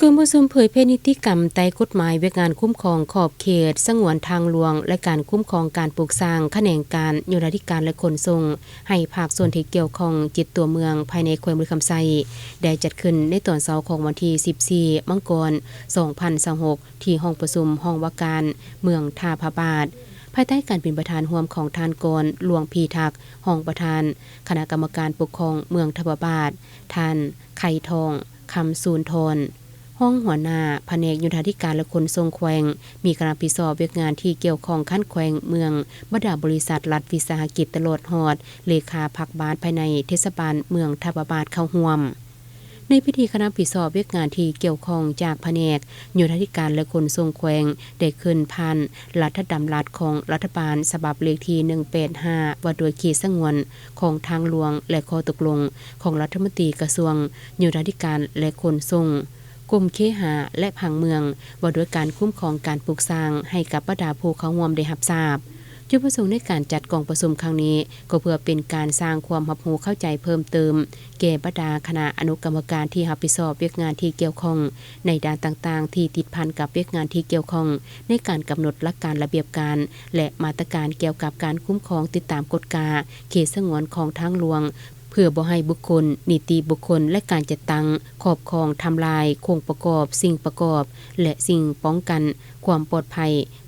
ກອງປະຊຸມເຜີຍແຜ່ນິຕິກຳໃຕ້ກົດໝາຍວຽກງານຄຸ້ມຄອງຂອບເຂດສະຫງວນທາງຫຼວງ ແລະ ການຄຸ້ມຄອງການປຸກສ້າງ ຂະແໜງການໂຍທາທິການ ແລະ ຂົນສົ່ງ ໃຫ້ພາກສ່ວນທີ່ກ່ຽວຂ້ອງ ເຈັດ ຕົວເມືອງພາຍໃນແຂວງບໍລິຄຳໄຊ ໄດ້ຈັດຂຶ້ນໃນຕອນເຊົ້າຂອງວັນທີ ສິບສີ່ ມັງກອນ ສອງພັນຊາວຫົກ ທີ່ຫ້ອງປະຊຸມຫ້ອງວ່າການເມືອງທ່າພະບາດ ພາຍໃຕ້ການເປັນປະທານຮ່ວມຂອງທ່ານ ກອນ ຫຼວງພີທັກ ຮອງປະທານຄະນະກຳມະການປົກຄອງເມືອງທ່າພະບາດ, ທ່ານ ໄຂ່ທອງ ຄຳສູນທອນ ຮອງຫົວໜ້າພະແນກໂຍທາທິການ ແລະ ຂົນສົ່ງແຂວງ, ມີຄະນະຮັບຜິດຊອບວຽກງານທີ່ກ່ຽວຂ້ອງຂັ້ນແຂວງເມືອງ, ບັນດາບໍລິສັດລັດວິສາຫະກິດ ຕະຫຼອດຮອດເລຂາພັກບ້ານພາຍໃນເທດສະບານເມືອງທ່າພະບາດເຂົ້າຮ່ວມ. ໃນພິທີ, ຄະນະຮັບຜິດຊອບວຽກງານທີ່ກ່ຽວຂ້ອງຈາກພະແນກໂຍທາທິການ ແລະ ຂົນສົ່ງແຂວງ ໄດ້ຂຶ້ນຜ່ານລັດຖະດຳລັດຂອງລັດຖະບານ ສະບັບເລກທີ ໜຶ່ງແປດຫ້າ ວ່າດ້ວຍເຂດສະຫງວນຂອງທາງຫຼວງ ແລະ ຂໍ້ຕົກລົງຂອງລັດຖະມົນຕີກະຊວງໂຍທາທິການ ແລະ ຂົນສົ່ງ ກົມເຄຫະ ແລະ ຜັງເມືອງ ວ່າດ້ວຍການຄຸ້ມຄອງການປຸກສ້າງ ໃຫ້ກັບບັນດາຜູ້ເຂົ້າຮ່ວມໄດ້ຮັບຊາບ. ຈຸດປະສົງໃນການຈັດກອງປະຊຸມຄັ້ງນີ້ ກໍເພື່ອເປັນການສ້າງຄວາມຮັບຮູ້ເຂົ້າໃຈເພີ່ມເຕີມ ແກ່ບັນດາຄະນະອະນຸກຳມະການທີ່ຮັບຜິດຊອບວຽກງານທີ່ກ່ຽວຂ້ອງໃນດ້ານຕ່າງໆ ທີ່ຕິດພັນກັບວຽກງານທີ່ກ່ຽວຂ້ອງ ໃນການກຳນົດຫຼັກການລະບຽບການ ແລະ ມາດຕະການກ່ຽວກັບການຄຸ້ມຄອງຕິດຕາມກວດກາເຂດສະຫງວນຂອງທາງຫຼວງ ເພື່ອບໍ່ໃຫ້ບຸກຄົນ, ນິຕິບຸກຄົນ ແລະ ການຈັດຕັ້ງ, ຄອບຄອງ, ທຳລາຍ, ຄົງປະກອບ, ສິ່ງປະກອບ ແລະ ສິ່ງປ້ອງກັນຄວາມປອດໄພ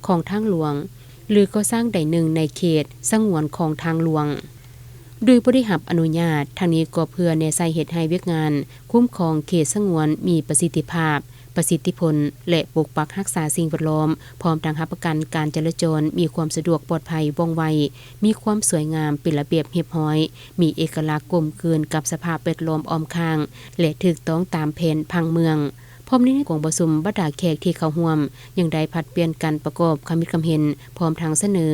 ຂອງທາງຫຼວງ ຫຼື ກໍ່ສ້າງໃດໜຶ່ງໃນເຂດສະຫງວນຂອງທາງຫຼວງ ໂດຍບໍ່ໄດ້ຮັບອະນຸຍາດ. ທັງນີ້ກໍເພື່ອແນໃສ່ເຮັດໃຫ້ວຽກງານຄຸ້ມຄອງເຂດສະຫງວນມີປະສິດທິພາບ, ປະສິດທິຜົນ ແລະ ປົກປັກຮັກສາສິ່ງແວດລ້ອມ, ພ້ອມທັງຮັບປະກັນການຈະລາຈອນມີຄວາມສະດວກ, ປອດໄພ, ວ່ອງໄວ, ມີຄວາມສວຍງາມ, ເປັນລະບຽບຮຽບຮ້ອຍ, ມີເອກະລັກ, ກົມກືນກັບສະພາບແວດລ້ອມອ້ອມຂ້າງ ແລະ ຖືກຕ້ອງຕາມແຜນຜັງເມືອງ. ພ້ອມໃນກອງປະຊຸມ, ບັນດາແຂກທີ່ເຂົ້າຮ່ວມຍັງໄດ້ຜັດປ່ຽນກັນປະກອບຄຳຄິດຄຳເຫັນ, ພ້ອມທັງສະເໜີ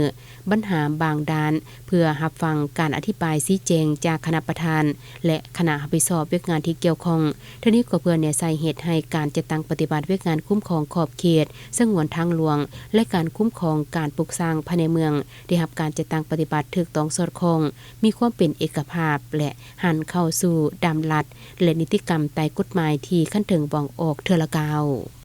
ບັນຫາບາງດ້ານ ເພື່ອຮັບຟັງການອະທິບາຍຊີ້ແຈງຈາກຄະນະປະທານ ແລະ ຄະນະຮັບຜິດຊອບວຽກງານທີ່ກ່ຽວຂ້ອງ. ທັງນີ້ກໍເພື່ອແນໃສ່ເຮັດໃຫ້ການຈັດຕັ້ງປະຕິບັດວຽກງານຄຸ້ມຄອງຂອບເຂດສະຫງວນທາງຫຼວງ ແລະ ການຄຸ້ມຄອງການປຸກສ້າງພາຍໃນເມືອງ ໄດ້ຮັບການຈັດຕັ້ງປະຕິບັດຖືກຕ້ອງສອດຄ່ອງ, ມີຄວາມເປັນເອກະພາບ ແລະ ຫັນເຂົ້າສູ່ດຳລັດ ແລະ ນິຕິກຳໃຕ້ກົດໝາຍທີ່ຂັ້ນເທິງວາງອອກເທື່ອລະກ້າວ.